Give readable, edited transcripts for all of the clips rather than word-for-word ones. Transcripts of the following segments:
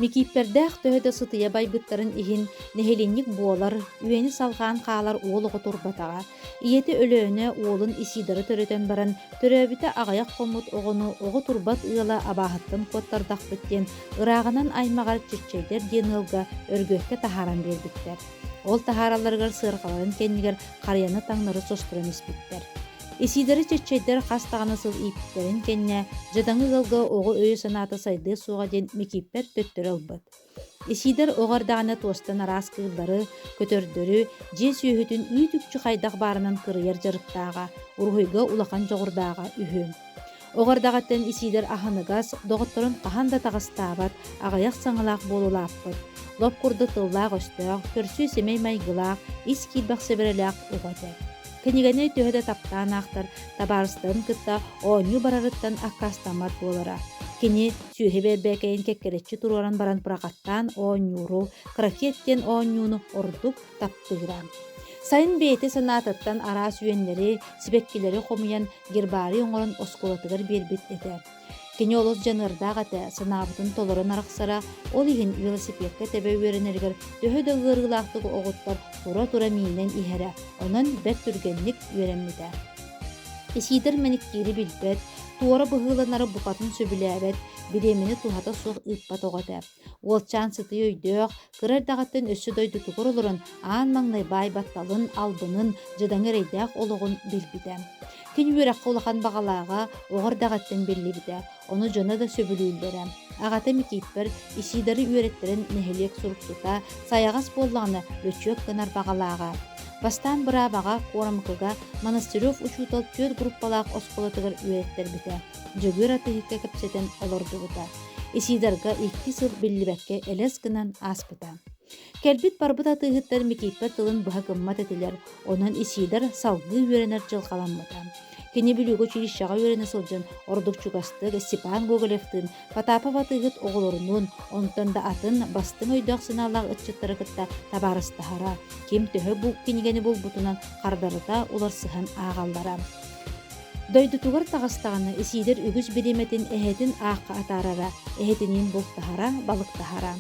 Микииппэрдээх төһө да сытыйа байбыттарын иһин, нэһилинньик буолар, үйэни салҕаан хаалар уол оҕо турбатаҕа. Ийэтэ Өлөөнө уолун Исидоры төрөтөн баран, төрөөбүтэ аҕыйах хоммут оҕону оҕо турбат ыала абааһыттан куоттардахпыт диэн ырааҕынан аймаҕар Чиччэйдэр диэн ыалга Өргүөккэ таһааран биэрбиттэр. Ол таһааралларыгар сыарҕаларын кэннигэр харыйаны таҥнары состорон испиттэр. Исидоры чэччэйдэр хас даҕаны сыл ииппиттэрин кэннэ, дьадаҥы ыалга оҕо өйө-санаата сайдыа суоҕа диэн Микииппэр төттөрү ылбыт. Исидор оҕо эрдэҕинэ туостан араас кыыллары, көтөрдөрү, дьиэ сүөһүтүн үүт-үкчү хайдах баарынан кырыйар дьарыктааҕа, уруһуйга улахан дьоҕурдааҕа үһү. Оҕо эрдэҕиттэн Исиидэр аһыныгас, доҕотторун хаһан да таҕыстаабат, аҕыйах саҥалаах буола улааппыт. Лоп курдук тыллаах-өстөөх, көрсүө-сэмэй майгылаах, ис киирбэх сэбэрэлээх оҕо этэ. Кинигэни төһө да таптаан аахтар, табаарыстарын кытта оонньуу барарыттан аккаастаммат буолара. Кини сүөһү бэрбээкэйин кэккэлэччи туруоран баран прокаттаан оонньууру, крокет диэн оонньууну ордук таптыыра. Сайын бэйэтэ санаатыттан араас үөннэри, сибэккилэри хомуйан гербарий оҥорон оскуолатыгар биэрбит этэ. Кини олус дьаныардаах этэ, санаабытын толорон арахсара, ол иһин велосипедка тэбэ үөрэнэригэр төһө да ыарыылаахтык оҕуттар тура-тура миинэн иһэрэ, онон бэрт түргэнник үөрэммитэ. Исидор мэниктиири билбэт, туора быһыыланары букатын сөбүлээбэт, бириэмэни туһата суох ыыппат оҕо этэ. Уолчаан сытыы өйдөөх, кыра эрдэҕиттэн өссө дойдутугар олорон аан маҥнай баай батталын, албынын, дьадаҥы эрэйдээх олоҕун билбитэ. Кини үөрэххэ улахан баҕалааҕа оҕо эрдэҕиттэн биллибитэ, ону дьоно да сөбүлүүллэрэ. Аҕата Микииппэр Исидоры үөрэттэрэн нэһилиэк суруксута, сайаҕас буоллаҕына лөчүөк гынар баҕалааҕа. Бастаан быраабаҕа Куорамыкыга Монастырев учуутал түөрт группалаах оскуолатыгар үөрэттэрбитэ. Дьөгүөр атыыһыкка кэпсэтэн олордубута. Исидорга икки сыл биллибэккэ элэс гынан ааспыта. Кэлбит-барбыт атыыһыттар Микииппэр тылын быһа гыммат этилэр, онон Исидор салгыы үөрэнэр дьылҕаламмыта. Кини Бүлүүгэ училищеҕа үөрэнэ сылдьан ордук чугастык Степан Гоголевтыын, Потапов атыыһыт оҕолорунуун, онтон да атын бастыҥ өйдөөх-санаалаах ыччаттары кытта табаарыстаһара, ким төһө бу кинигэни булбутунан хардарыта уларсыһан ааҕаллара. Дойдутугар таҕыстаҕына Исиидэр үгүс бириэмэтин эһэтин аахха атаарара, эһэтиниин бултаһара, балыктаһара.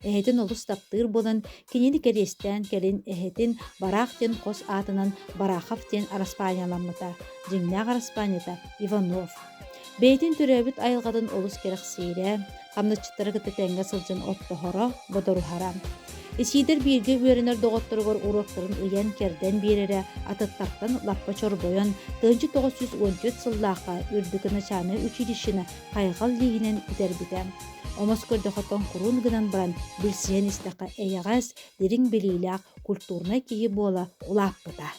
Эһэтин олус таптыыр буолан, кинини кэриэстээн кэлин эһэтин Бараах диэн хос аатынан Барахов диэн араспаанньаламмыта, дьиҥнээх араспаанньата Иванов. Бэйэтин төрөөбүт айылҕатын олус кэрэхсиирэ, хамначчыттары кытта тэҥҥэ сылдьан оттоһоро, бодоруһара. Исиидэр бииргэ үөрэнэр доҕотторугар уруоктарын ыйан-кэрдэн биэрэрэ, атыттартан лаппа чорбойон, 1914 сыллаахха Үрдүкү начальнай училищены хайҕал лииһинэн бүтэрбитэ. Омос көрдөхө тоҥкуруун гынан баран, билсиһэн истэххэ эйэҕэс, дириҥ билиилээх, культурнай киһи буола улааппыта.